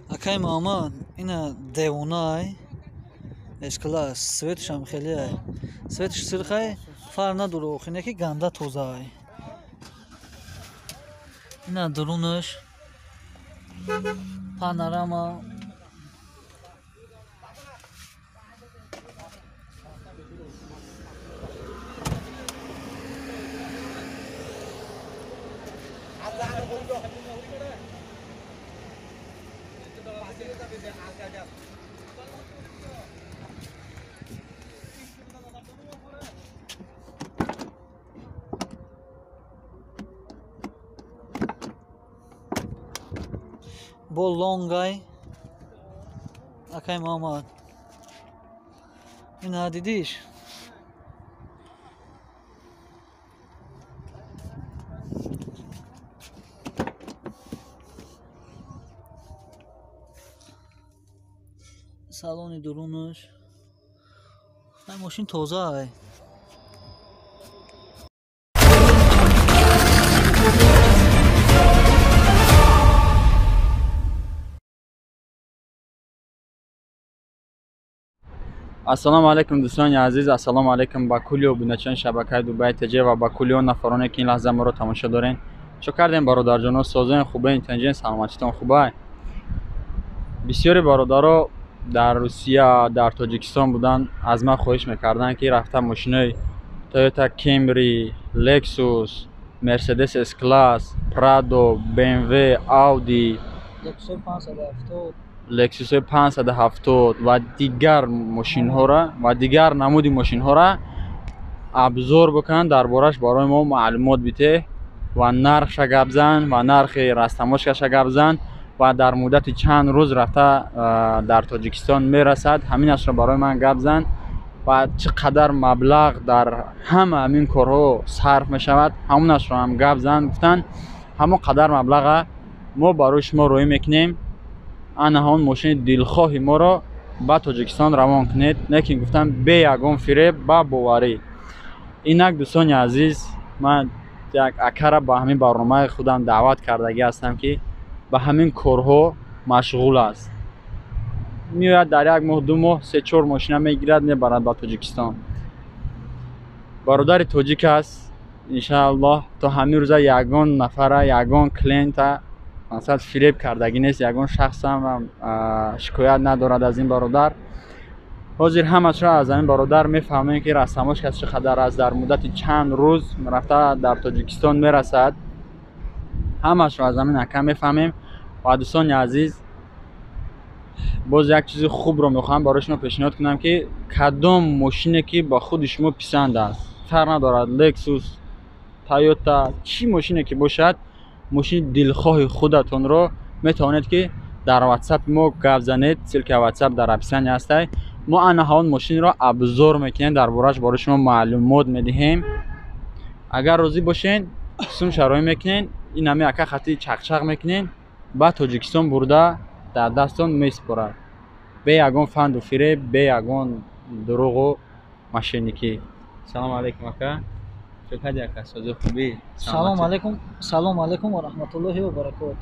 Акай Муҳаммад, ина девонай S-класс, светшам хеле ай. Светш сирхай, фар надора, охине ки ганда тозаай. Ина дурунаш панорама. Бо лонгай. Акай Муҳаммад, ина дидиш? Салони дурунаш. Ай, мошин тоза ай. Ассалому алайкум, дӯстони азиз, ассалому алайкум ба кулли обуначиёни шабакаи Дубай ТЖ ва ба кулли он нафароне, ки ин лаҳза моро тамошо дорен. Чо кардем, бародарҷоно? Созен, хубен, тинҷен, саломатитон хубай? Бисёри бародаро дар Русия, дар Тоҷикистон буданд, аз ман хоҳиш мекарданд, ки рафта мошинои Toyota Camry, Lexus, Mercedes S-Class, Prado, BMW, Audi, Lexus 570 ва дигар мошинҳоро ва дигар намуди мошинҳоро обзор бикунанд, дар бораш барои мо маълумот битеҳ ва нархша гап зан ва нархи растамошкаша гап зан ва дар муддати чанд рӯз рафта дар Тоҷикистон мерасад, ҳаминашро барои ман гап зан ва чӣ қадар маблағ дар ҳама ҳамин корҳо сарф мешавад, ҳамонашро ҳам гап зан гуфтанд. Ҳамон қадар маблаға мо барои шумо роҳӣ мекунем, ана ҳамон мошини дилхоҳи моро ба Тоҷикистон равон кунед, лекин гуфтам бе ягон фиреб, ба боварӣ. Инак, дӯстони азиз, ман як акара ба ҳамин барномаи худам даъват кардагӣ ҳастам, ки ба ҳамин корҳо машғул аст. Меояд, дар як моҳ, 2 моҳ, 3-4 мошина мегирад, мебарад ба Тоҷикистон. Бародари тоҷик аст. Иншааллоҳ, то ҳамин рӯза ягон нафара, ягон клиента масалан фиреб кардагӣ нест, ягон шахсам шикоят надорад аз ин бародар. Ҳозир ҳамашро аз ҳамин бародар мефаҳмем, ки растамошкаш чӣ қадар аст, дар муддати чанд рӯз рафта дар Тоҷикистон мерасад. Ҳамашро аз ҳамин ака мефаҳмем. Ва дӯстони азиз, боз як чизи хубро мехоҳам барои шумо пешниҳод кунам, ки кадом мошине ки ба худи шумо писанд аст, фарқ надорад, Lexus, Toyota, чӣ мошине ки бошад, мошини дилхоҳи худатонро метавонед, ки дар WhatsApp мо гап занед. Ссылкаи WhatsApp дар описание ҳастай. Мо ана ҳамон мошинро обзор мекунем, дар бораш барои шумо маълумот медиҳем. Агар розӣ бошен, сум шароӣ мекунен, ин ҳами ака хати чақчақ мекунен, ба Тоҷикистон бурда дар дастон месупорад, бе ягон фанду фиреб, бе ягон дурӯғу мошенникӣ. Салому алайкум, ака. Чо кади, ака, сози, хубӣ? Салом алайкум, салом алайкум ва раҳматуллоҳи ва баракот.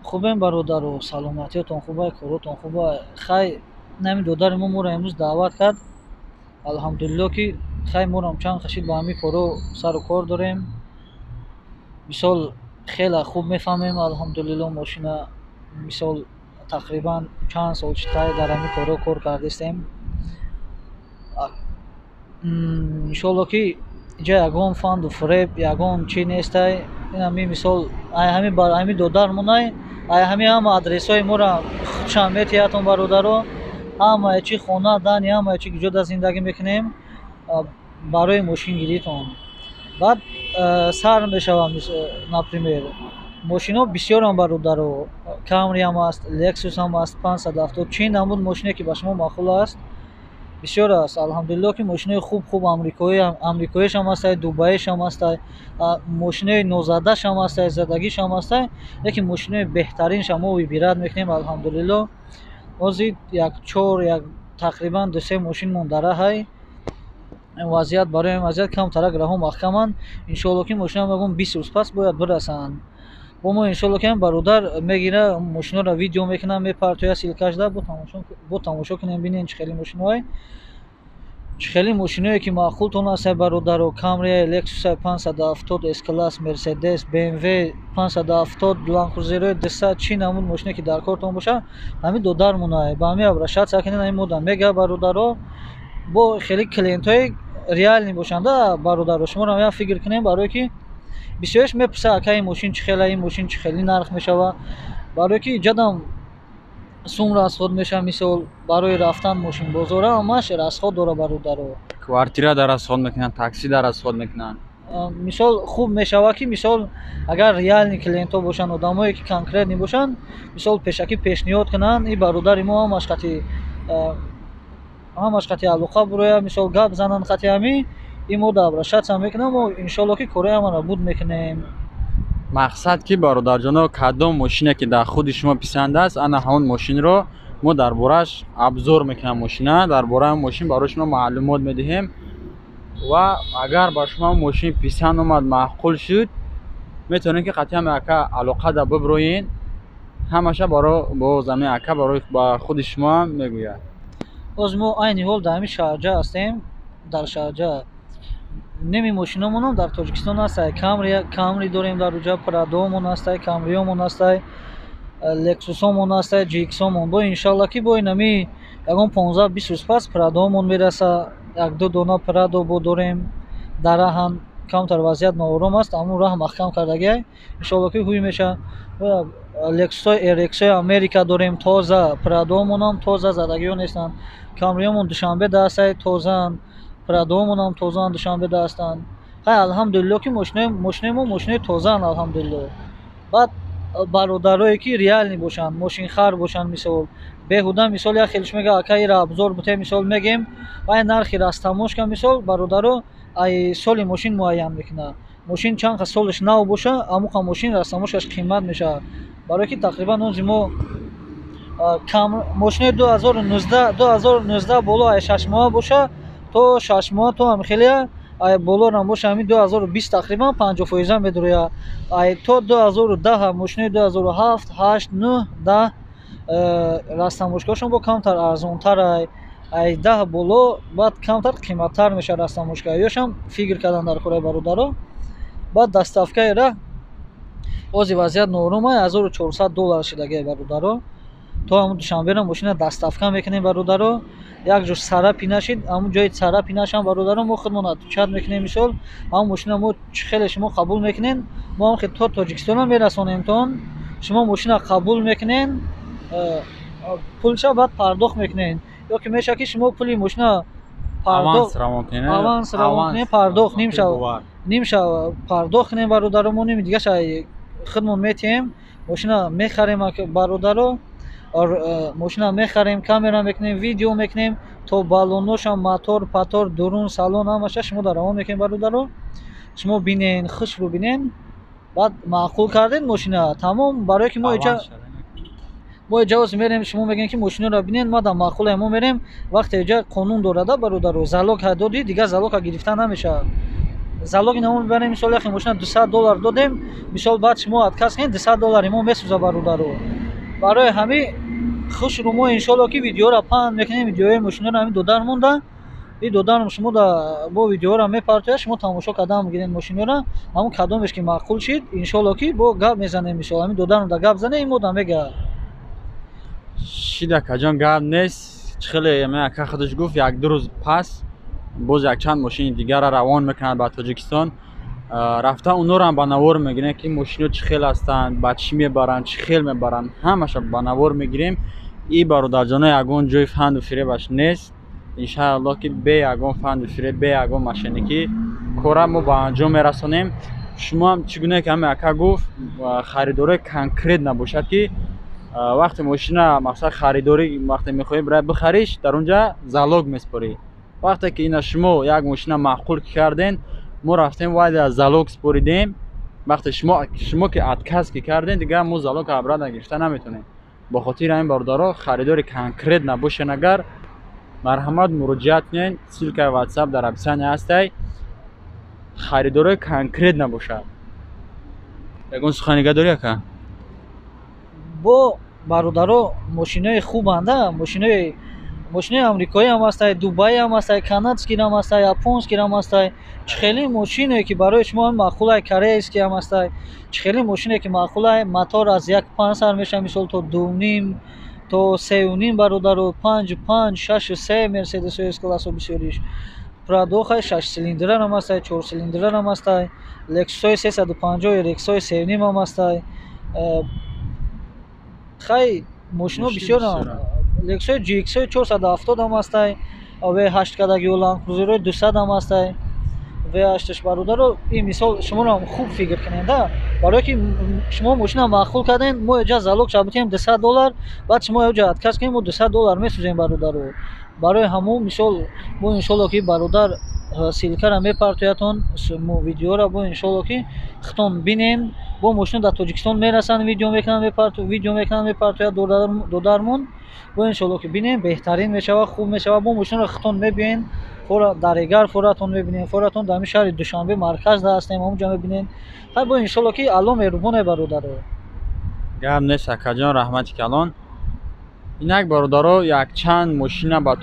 Хубем, бародару, саломатиётон хубай, коротон хубай? Хай, нами додари мо моро имрӯз даъват кард. Алҳамдулилло, ки хай морам чанд хашид ба ҳамин коро сару кор дорем. Мисол, хеле хуб мефаҳмем, алҳамдулилло, мошина. Мисол, тақрибан чанд сол шуд, хай дар ҳамин коро кор кардистем. Иншолло, ки инҷа ягон фанду фиреб, ягон чӣ нестай. Ин ҳами мисол, ай ҳами ҳами додармонай, ай ҳами ҳама адресҳои моро худшам метиҳатон, бародаро. Ҳамаи чи хона дани, ҳамаи чи куҷо да зиндагӣ мекунем барои мошингиритон. Баъд сар мешавам, например, мошино бисёрам, бародаро. Камриам аст, Лексусам аст, 570, чӣ намуд мошине ки ба шумо маъқул аст, бисёр аст. Алҳамдулилло, ки мошинои хуб хуб амрикоишам ҳастай, дубаишам ҳастай, мошинои нозадашам ҳастай, задагишам ҳастай, лекин мошинои беҳтаринша мо выбирать мекунем. Алҳамдулилло, ҳозир як чор, як тақрибан 2-се мошин мондараҳай. Вазъият барои ин вазъият камтарак раҳо маҳкаманд. Иншоалло, ки мошина мегӯм, 20 рӯз пас бояд бирасанд. Бо мо иншолло ки бародар мегира, мошиноро видео мекунам, мепартоя ссылка шда, бо тамошо кунем, бинем чӣ хели мошиноай, чӣ хели мошиное ки маъқултон ҳастай, бародаро. Камри, Лексуса 570, С-класс, Мерседес, БМВ 570, Ланд Крузерои 200, чӣ намуд мошине ки дар кортон боша, ҳамин додармонай, ба ҳамин обращаться кунед, ҳамин мода мега, бародаро. Бо хеле клиентҳои реальный бошанда, бародаро, шуморо як фикр кунем, барое ки бисёреш мепурсад: «Ака, ин мошин чӣ хела, ин мошин чӣ хели нарх мешава?» Барое ки ҷадам сум расход мешава, мисол, барои рафтан мошинбозора ҳамаш расход дора, бародаро. Квартира дар расход мекунанд, такси дар расход мекунанд. Мисол, хуб мешава ки, мисол, агар реальный клиентҳо бошанд, одамое ки конкретный бошанд, мисол, пешакӣ пешниҳод кунанд, и бародари мо ҳамаш қати алоқа буроя, мисол, гап зананд қати ҳами и мо да обращаться мекунам, мо иншолло ки кораи ҳамаро буд мекунем. Мақсад ки, бародарҷоно, кадом мошине ки дар худи шумо писанд аст, ана ҳамон мошинро мо дар борааш обзор мекунем, мошина дар бораи мошин барои шумо маълумот медиҳем ва агар ба шумо мошин писанд омад, маъқул шуд, метавонед ки қатъиян ака алоқа да биброен, ҳамаша баро бо зами ака барои ба худи шумоам мегӯяд. Боз мо айни ҳол дар ҳамин Шарҷа ҳастем. Дар Шарҷа неми мошиномонам дар Тоҷикистон ҳастай. Камри дорем дар уҷа, Прадомон ҳастай, Камриёмон ҳастай, Лексусомон ҳастай, Ҷиксомон. Бо иншалла ки бо инами ягон 15-20 рӯз пас Прадомон мераса, як-ду дона Прадо бо дорем дар раҳан. Камтар вазъият ноором аст, аммо раҳ маҳкам кардагиай, иншолло ки ҳуй меша. Лексусои RX-ои Америка дорем тоза, Прадомонам тоза, задагиҳо нестанд. Камриёмон Душанбе даҳастай, тозаанд, Прадомонам тозаанд, Душанбе даҳастанд. Хай, алҳамдулилло ки мошинои мо мошинои тозаанд, алҳамдулилло. Баъд бародарое ки реальный бошанд, мошинхар бошанд, мисол, беҳуда, мисол, як хелиш мега: «Ака, ира обзор бутем», мисол, мегем, вай нархи растаможка, мисол, бародаро, ай соли мошин муайян мекунад. Мошин чанд қа солаш нав боша, амуқа мошин растаможкаш қимат мешавад, барое ки тақрибан ози мо мошинои 2019, 2019 боло, ай 6 моҳа боша то 6 моҳа то ҳамихелия, ай болорам боша, ҳамин 2020 тақрибан 50 фоиза медурояд. Ай то 2010, мошинои 2007, ҳашт, нӯҳ, 10 растаможкаҳошон бо камтар арзонтарай. Ай 10 боло баъд камтар қиматтар мешавад растаможка. Ёшам фикр кардан дар кораи, бародаро. Баъд доставкаи раҳ, ози вазъият ноором, 1400 доллар шидагиай, бародаро. То ҳамун Душанберо мошина доставка мекунем, бародаро. Як ҷо царапина нашид, ҳамун ҷои царапина нашам, бародаро, мо худмон отвечать мекунем. Мисол, ҳамун мошина мо чӣ хеле шумо қабул мекунен, мо ҳам то Тоҷикистона мерасонемтон. Шумо мошина қабул мекунен, пулша баъд пардохт мекунен, ё ки мешавад ки шумо пули мошина аванс равон кунем, пардохт нимша пардохт кунем, бародаро, мо ними дигаша худмон метиҳем. Мошина мехарем, бародаро, мошина мехарем, камера мекунем, видео мекунем, то баллоношам, мотор патор, дурун, салон, ҳамаша шумо дар равон мекунем, бародаро. Шумо бинен, хушрӯ бинен, баъд маъқул карден мошина, тамом. Барое ки мо иҷа оз мерем, шумо мегӯем ки мошинаро бинен, мадам маъқуле, мо мерем. Вақте иҷа қонун дорада, бародаро, залог додӣ, дигар залога гирифта намешавад. Залоги намо мебарем, мисол, яхе мошина 200 доллар додем, мисол, баъд шумо отказ кунед, 200 доллари мо месӯза, бародаро. Барои ҳамин хушрӯ мо иншолло ки видеоро паҳн мекунем, видеои мошинаро ҳамин додар монда, и додарам шумо да бо видеоро мепартояд, шумо тамошо кардан мегиред мошинаро. Ҳамун кадомеш ки маъқул шид, иншолло ки бо гап мезанем, мисол, ҳамин додарам да гап занем, ин мода мега. Шида, акаҷон, гап нест. Чӣ хеле ака худаш гуфт, як-ду рӯз пас боз якчанд мошини дигарро равон мекунад ба Тоҷикистон. Рафта онорам ба навор мегирем, ки мошино чӣ хел ҳастанд, ба чӣ мебаранд, чӣ хел мебаранд, ҳамаша ба навор мегирем. И бародарҷоно, ягон ҷои фанду фиребаш нест. Иншааллоҳ ки бе ягон фанду фиреб, бе ягон мошенникӣ кора мо ба анҷом мерасонем. Шумоам чӣ гуна ки ҳаме ака гуфт, харидорои конкрет набошад, ки вақте мошина, мақсад, харидорӣ, вақте мехоҳӣ бирай бихариш, дар он ҷа залог меспорӣ. Вақте ки ина шумо як мошина маъқул карден, мо рафтем, вайда залог споридем, вақте шумо ки отказ ки карден, дигар мо залог обратно гирифта наметонем. Бо хотири ҳамин, бародаро, харидори конкрет набошен, агар марҳамат муроҷиат кунед, ссылкаи Ватсап дар описания ҳастай. Харидорои конкрет набошад. Ягон суханига дорӣ, ака? Бо бародаро, мошинои хубанда, мошинои амрикоӣ ҳам ҳастай, дубайӣ ҳам ҳастай, канадский ҳам ҳастай, японский ҳам ҳастай. Чӣ хеле мошине ки барои шумо маъқулай, корейский ҳам ҳастай. Чӣ хеле мошине ки маъқулай, мотор аз 1.5 сар мешавад, мисол то 2.5, то 3.5, бародаро, 5.5, 6.3 Мерседесҳои С-классо бисёриш. Прадохай 6 силиндра ҳам ҳастай, 4 силиндра ҳам ҳастай, Лексусҳои 350, Рексҳои 3.5 ҳам ҳастай. Хай мошино бисёранд. Лексусҳои GX-ҳои 470 ҳам ҳастай, V8 кадаги Land Cruiser-ҳои 200 ҳам ҳастай. V8-ш бародаро, ин мисол шуморо хуб фикр кунед, да? Барое ки шумо мошина маъқул карден, мо эҷа залог шава битем $200, баъд шумо эҷа отказ кунед, мо $200 месӯзем, бародаро. Барои ҳамун мисол бо иншолло ки бародар ссылкара мепартоятон, мо видеора бо иншолло ки хитон бинен, бо мошина дар Тоҷикистон мерасанд, видео мекунанд, видео мекунанд, мепартояд додармон. Бо иншолло ки бинем, беҳтарин мешавад, хуб мешавад. Бо мошинаро хитон мебиен, фора дар Регар форатон мебинем, форатон дар ҳамин шаҳри Душанбе марказ да ҳастем, ҳамонҷо мебинем. Хай бо иншолло ки Аллоҳ меҳрубоне, бародаро. Гап нест, акаҷон, раҳмати калон. Инак бародаро, якчанд мошина ба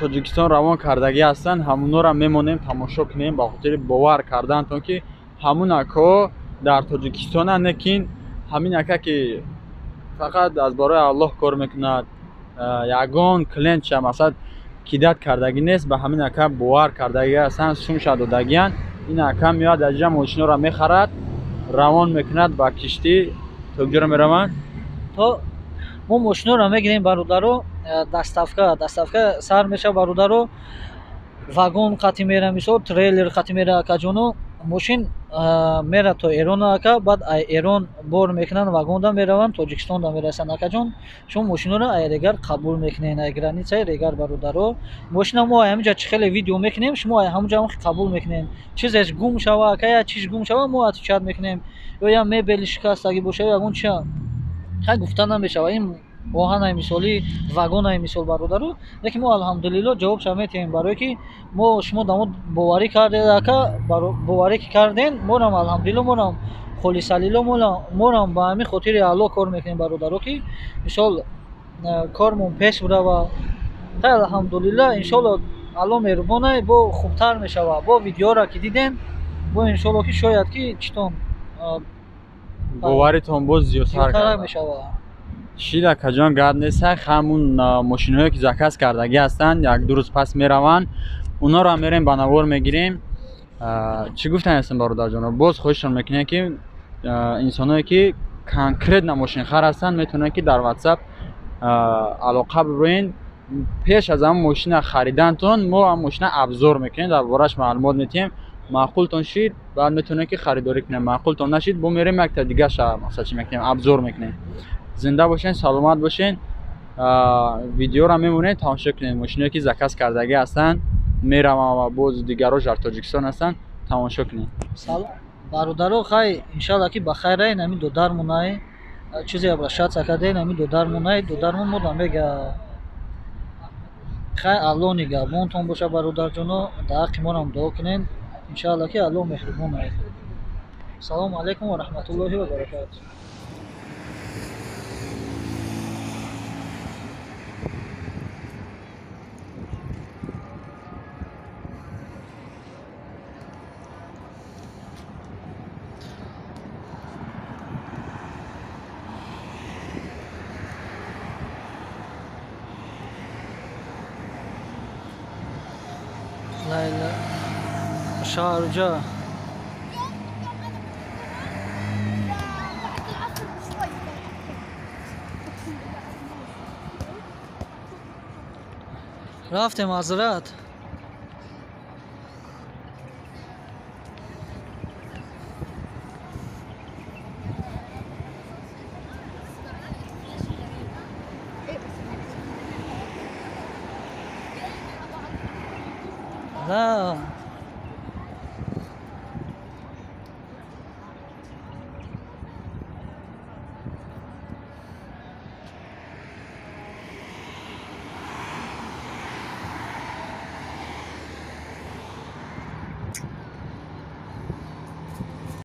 Тоҷикистон равон кардагӣ ҳастанд, ҳамунҳоро мемонем тамошо кунем ба хотири бовар кардантон ки ҳамун акҳо дар Тоҷикистонанд, лекин ҳамин ака ки фақат аз барои Аллоҳ кор мекунад, ягон клиентша масалан кидат кардагӣ нест, ба ҳамин ака бовар кардагӣ ҳастанд, сумша додагиянд. Ин ака меояд аз ҷа мошиноро мехарад, равон мекунад ба киштӣ. То куҷоро мераванд? То мо мошиноро мегирем, бародаро, доставка сар мешавад, бародаро, вагон қатӣ мера, мисол трейлер қатӣ мера, акаҷоно. Мошин мера то Эрон, ака, баъд ай Эрон бор мекунанд, вагонда мераванд, Тоҷикистонда мерасанд, акаҷон. Шумо мошиноро ай Регар қабул мекунед, ай границаи Регар, бародаро. Мошина мо ай ҳаминҷа чӣ хеле видео мекунем, шумо ай ҳамунҷа ҳам қабул мекунед. Чизеш гум шава, ака, я чиз гум шава, мо отвечать мекунем. Ё я мебели шикастагӣ боша, ё ягон чия. Хай гуфта намешава, ин оҳанай мисоли, вагонай мисол, бародаро. Лекин мо алҳамдулилло ҷавобша метиҳем, барое ки мо шумо дамо боварӣ кардед, ака, боварӣ ки карден, морам алҳамдулилло, морам холисалилло, морам ба ҳамин хотири Аллоҳ кор мекунем, бародаро, ки мисол кормон пеш бурава. Хай алҳамдулилла, иншолло Аллоҳ меҳрубонай, бо хубтар мешава. Бо видеоро ки дидем, бо иншолло ки шояд ки читон боваритон боз зиёдтар мешава. Шид, акаҷон, гап нест, ҳамун мошиноҳое ки заказ кардагӣ ҳастанд, як-ду рӯз пас мераванд, онҳоро ҳам мерем ба навор мегирем. Чӣ гуфтан ҳастем, бародарҷоно? Боз хоҳишшон мекунем ки инсоное ки конкретно мошинхар ҳастанд, метавонанд ки дар WhatsApp алоқа бибурен. Пеш аз ҳамун мошина харидантон мо ҳам мошина абзор мекунем, дар борааш маълумот метиҳем. Маъқултон шид, баъд метавонед ки харидорӣ кунем. Маъқултон нашид, бо мерем якта дига шаҳр, мақсад чӣ мекунем, абзор мекунем. Зинда бошен, саломат бошен. Видеоро мемонед, тамошо кунед. Мошиное ки заказ кардагӣ ҳастанд, мераванд ва боз дигарош дар Тоҷикистон ҳастанд, тамошо кунед. Салом бародаро, хай иншалло ки ба хайр ай, ҳамин додармонай, чизе обращаться кардем, ҳамин додармонай, додармон мода мега. Хай Аллоҳ нигаҳбонтон боша, бародарҷоно, дар ҳаққи морам дуо кунед. Иншалло ки Аллоҳ меҳрубон ай. Салому алайкум ва раҳматуллоҳи ва баракатуҳ. Лайла Шарҷа. Рафтем, ҳазрат. لا.